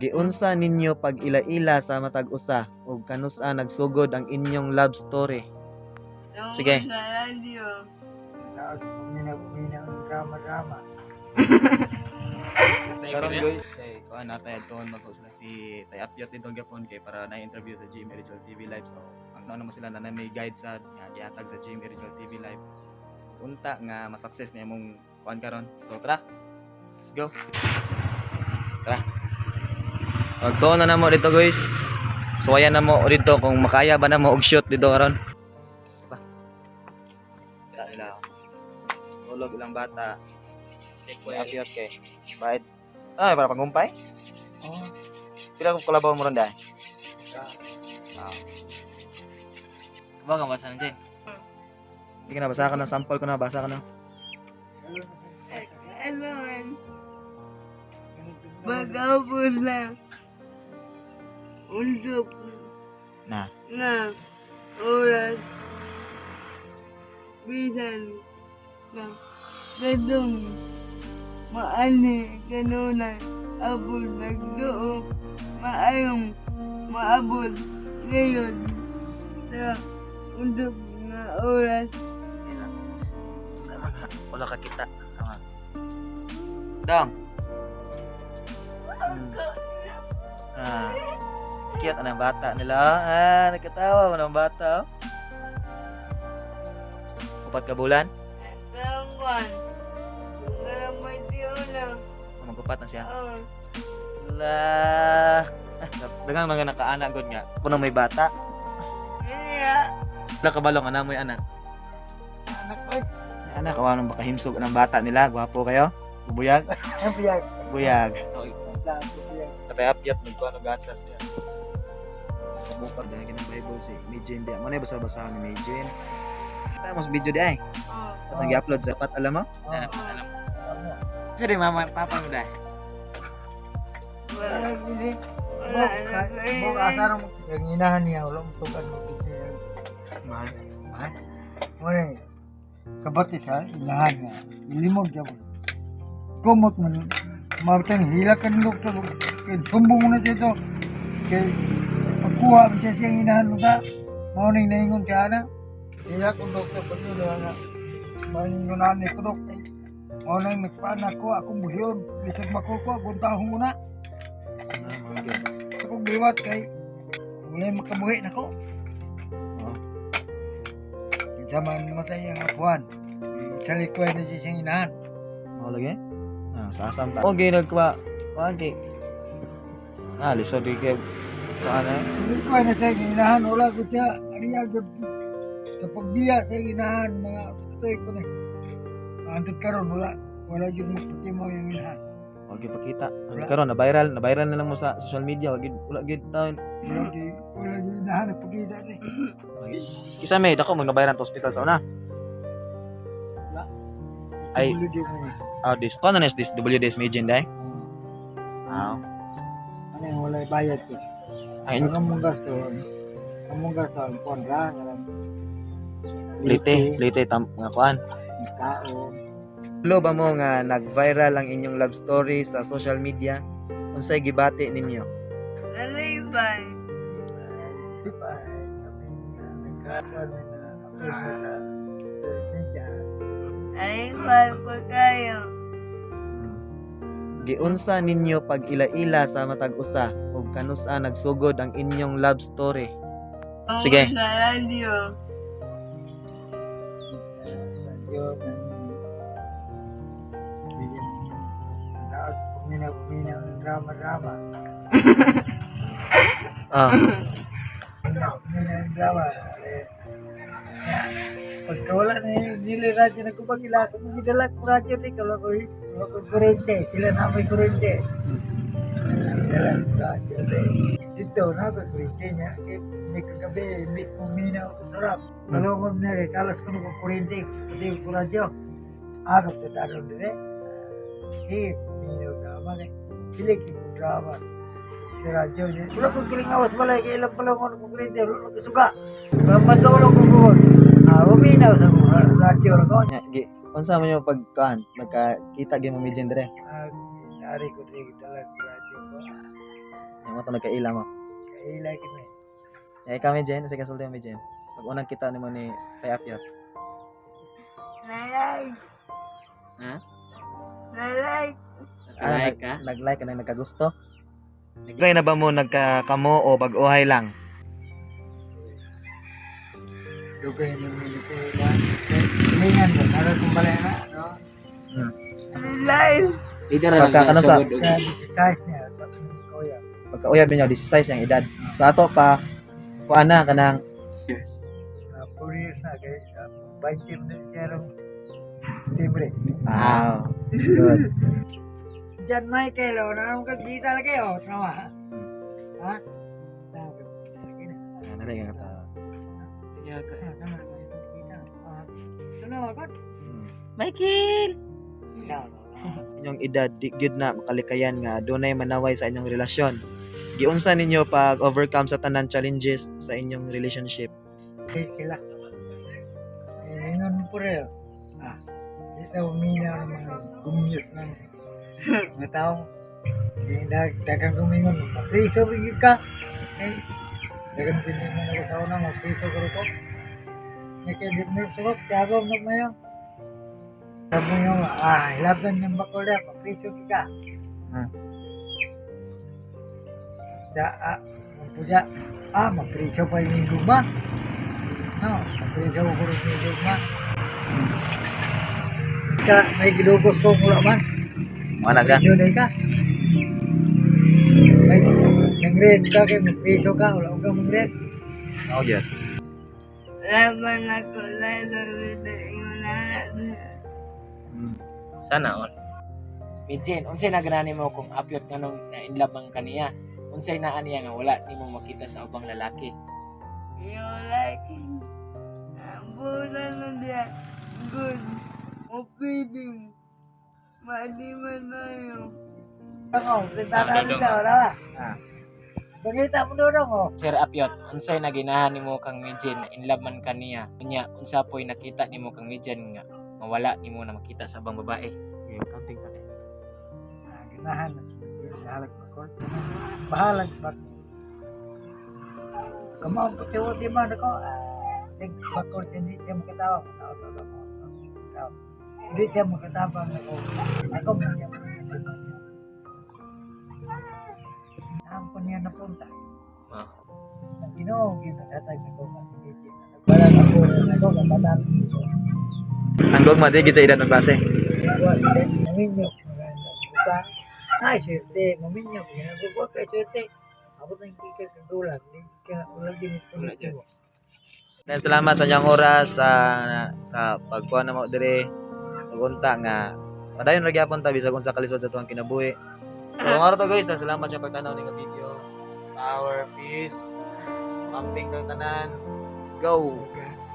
Giunsa ninyo pag-ila-ila sa matag usa ug kanus-a nagsugod ang inyong love story? Sige. Sa radyo. Taas pumina-pumina ang drama-drama. Karon guys, kay kuan na tayo tuon magko sila si Tay Apyot dito gyapon kay para na interview sa GMA Regional TV Live. So ang ano mo sila na may guide sa nga gihatag sa GMA Regional TV Live. Unta nga ma-success na imong kuan karon. So tara. Let's go. Tara. Magtuon na namo dito, guys. So ayan na mo dito kung makaya ba na mo og shoot dito karon. Pa. Kita nila. Tulog ilang bata. Tay Apyot kay. Bayad. Ay, para pangumpay? Oh, Pila ko kalabaw mo ron dai? Baga basa na dyan. Hindi ka na, basa ka na. Sample ko na, basa ka na. Ano man? Pag-abot na. Undok Na. na oras. Bisan na kadong maani kanunay abot nagduo maayong maabot ngayon sa undok na oras. Sa mga wala ka kita. Tama. Dong. Ah. Cute ang bata nila. Ah, nagkatawa man ang bata. Oh. 4 ka bulan? Karangwan. Karamay lang. Oh, Magupat na siya. Oh. La. Daghang mga nakaanak gud nga. Kuno may bata. Kaya, Wala ka balong anak mo anak. Anak ko. May anak kawa nang baka himsog ng bata nila. Gwapo kayo. Bubuyag. Ang biyag. Buyag. Ang biyag. Katay apyat nagkuha ng gatas niya. Buka dahil ka ng Bible si Mijin di. Mo na basa-basahan ni Mijin. Tapos video di ay. oh, At ang gi-upload sa pat alam mo? Oh, Alam. ano? Sa rin mama, papa mo dahil. wala. Ang ini. Wala na Buk asa mo ang inahan niya wala mo tugan mo dito. Mahal. Ha? Wala. Kabati sa inahan niya. Ilimog jabon. Kumot man mabtang hila kan doktor kay sumbong na dito. Kay pagkuha mo siya siyang inahan mo ta. Mao ning naingon kay ana. Hila ko doktor pagdulo ana. Mao ning ni ko doktor. Mao nang nagpaanak ko akong buhion. Bisag makul ko akong tahong mo na. Ah, mga gyud. Akong giwat kay wala makabuhi nako. Oo. Kinsa man matay ang apuan. Kalikway na siya siyang inahan. Mao lagi? Ah, sa asam ta. Okay nagkuha. Kuan kay. Ah, lisod di kay kuan eh. Kalikway na siya siyang inahan. Wala ko siya. Ariya gyud sa pagbiya sa iyang inahan mga tuig ko na. Antod karon wala wala gyud mo mo yung inahan. Wag gyud pakita. Ang karon na viral, na viral na lang mo sa social media. Wag gyud wala gyud taon. Wala gyud inahan nagpakita ni. Kisa may dako mo na viral ta hospital sa una. Ay. Tulo gyud ni. Ah, this kuan na this WDS Mijin dai. Ah. Ano yung walay bayad ko. Ay, Ang among gasto, ang among gasto ang kuan ra nga Leyte, Leyte tam nga kuan. Tao. Tulo ba mo nga nag-viral ang inyong love story sa social media? Unsay gibati ninyo? Nalibay. Di ba? Kami nagkakuan na apil sa media. Nalibay pa kayo. Giunsa ninyo pag-ila-ila sa matag usa ug kanus-a nagsugod ang inyong love story? Sige. Sa radyo. Radyo ng Taas pumina-pumina ang drama-drama. Ah, Pumina ang drama. Eh, pagka wala na yung nila radyo, nagkupag ila ako, gidala ko radyo, eh, wala ko kurente, sila na may kurente. Dala ko radyo, eh. Dito na ako kurente niya, eh, hindi kagabi, hindi pumina ako sarap. Malungkot na rin, kalas ko na ko kurente, pati ko radyo. Ako sa tanong din eh. Eh, pumina drama eh. Sila ko drama. Sa radyo niya. Wala kong kilingawas balay, kaya ilang pala ko kurente, wala ko suga. Matulog ko ko. Ah, uminaw sa mga radyo ko. Nya, gi unsa man yung pagkuan nagkakita gyud mo Mijin dire. Ah, nari ko diri dala ko radyo ko. Mo to nagkaila mo. Kaila kini. Eh kami Jen, sa kasulti mi Jen. Pag unang kita nimo ni Tay Apyot. Nalay. Ha? Nalay. Ah, Like ka? Nag-like ka na nagkagusto. Gay na ba mo nagkakamo o bag-uhay lang? Dugay ni mi ko ba. Lingan ba nara kung balay na no. Nalay. Leader ra Pagka kano sa- sugod og- Kaya kahit niya tapos kuya. Pagka uyab ninyo 16 ang edad. Sa ato pa kuan na kanang Yes. 4 years na kay 20 na siya rong Timbre. ah, good. Diyan Michael, o naman ka di talaga eh, o tama. Ha? Tama ka. Lagi na. Ah, nalay ka ta. Ah, tama na. Kita. Ah, tunaw ako. Michael! No, no, no. Inyong edad di gyud na makalikayan nga adunay manaway sa inyong relasyon. Giunsa ninyo pag overcome sa tanan challenges sa inyong relationship? Kay sila. Eh, mingon mo po rin. Ah, di sa uminaw ng mga gumyos ng mga tao. Eh, dagang gumingon, mapriso bigyan ka. Eh, dagang tiningon ako sa una, mapriso ko rin ko. Nakidip mo sa ko, tiyago mo mayo. Sabi niyo, ah, laban ng bakula, mapriso ka. Da, ah, mapuja, ah, mapriso pa yung guma. No, mapriso ko rin yung guma. Ka, may gilugos ko mula man. Wala ka. Yun ay ka. May nang-red ka kay magpiso ka, wala ka mag-red. Oh, yes. Laban ako lalo dito yung nalay. Sana all. Mijen, unsay naganani mo kung apyot nganong na in love ang kaniya? Unsay naa niya nga wala nimo makita sa ubang lalaki? You like bulan na diya. Good. O feeding. Madiman na yun. Ako, kita na wala ba? Ah. Bagita mo doon ako. Sir Apyot, unsay naginahan nimo kang Mijen na in love man kaniya? Unya, unsa poy nakita nimo kang Mijen nga nga wala nimo na makita sa ubang babae? Okay, counting sa akin. Ah, ganahan. Bahalag bakol. Bahalag bakol. Kamo ang puti-puti man ako. Ah, ting bakol hindi siya makatawa. Makatawa, tawa, tawa. Hindi siya makatabang ako. Ako man siya makatawa. Saan ko niya napunta? Ah. Ang Ginoo ginatag nako Wala na ko nako kabataan ko. Ang gugma di gid sa edad magbase. Maminyo, maganda. Buta. Ay, swerte, maminyo. Ginagawa kay swerte. Ako nang hindi ka kagulang. Hindi ka, wala din Wala dyan. mo. Then salamat sa inyong oras sa pagkuha na mo dire pagunta nga padayon ra gyapon ta bisag unsa kalisod sa tuang kinabuhi. So mao to guys, salamat sa pagtanaw ning video. Power, peace. Pumping kang tanan. Go. Okay.